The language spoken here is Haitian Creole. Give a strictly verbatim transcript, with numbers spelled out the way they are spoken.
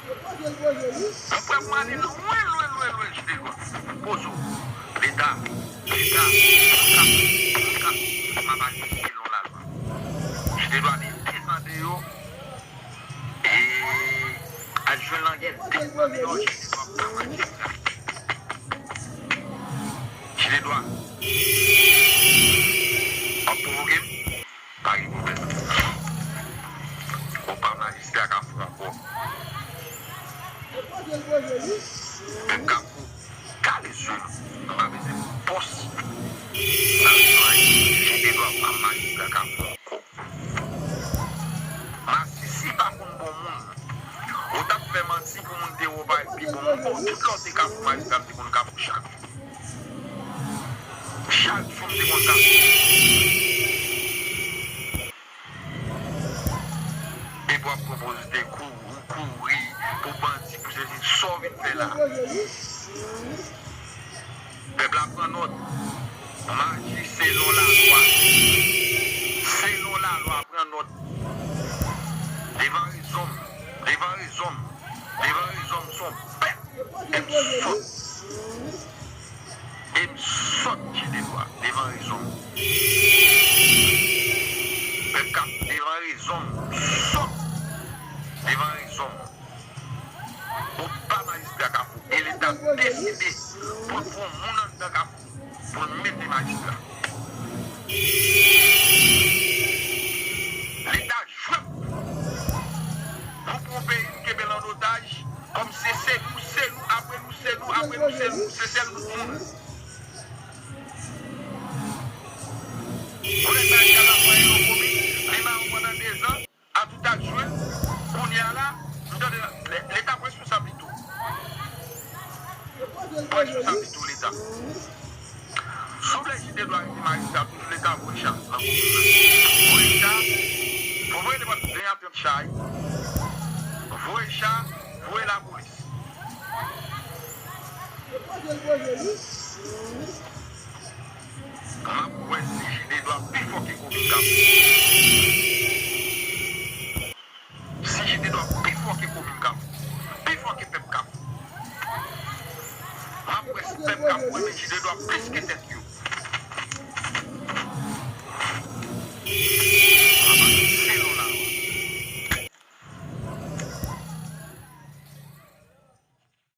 Mwen prè pou m ale lwen, lwen, lwen, lwen, Jidedwa. Pozo. Leta, Leta, m p ap, m p ap, m ap ale selon lalwa. Jidedwa, li dezande yo. E al jwenn langèt, desann yo, Jidedwa pa manje sa. Jidedwa, w ap pwovoke m? Pa gen pwoblèm. Ou pa majistra Kafou ankò. Menm Kafou. Kale zye nou, nou pa bezwen pòs. Sa vle di anyen, Jidedwa pa majistra Kafou ankò. Masisi pa konn bon moun. Ou t ap fè manti pou moun te wè w parèt pi bon moun. Bon, tout lè w te Kafou, majistra m te konn Kafou chak jou. Chak jou m te konn Kafou. Epi w ap pran poz te kou-, kouri pou bandi, pou sesi, sa w vin fè la? Pèp la pran nòt. Maji selon lalwa. Selon lalwa, pran nòt. Devan rezon m, devan rezon m, devan rezon m, se yon pèp. E m sòt. E m sòt Jidedwa devan rezon m. Pèp Kafou, devan rezon m, m sòt devan rezon m. Ou pa majistra Kafou. E Leta deside pou l pran moun anndan Kafou pou l mete majistra. Leta jwèt. Nou pran peyi, n kenbe l an otaj. Kòm se, se nou, se nou, apre nou, se nou, apre nou, se nou, se sèl nou moun. Ou nèg la, li al ap pran yon komin, li maron pandan dezan, a tout ak jwe, kounye a la, m tande la, Leta pran responsab li tou. Pran responsab li tou, Leta. Si w vle Jidedwa rete majistra toujou, Leta voye cha nan komin nan. Voye cha, fò voye nenpòt ven a trant cha wi. Voye cha, voye lapolis. M ap wè si Jidedwa pi fò ke komin Kafou. Si Jidedwa pi fò ke komin Kafou, pi fò ke pèp Kafou. M ap wè si pèp Kafou renmen Jidedwa plis ke tèt yo.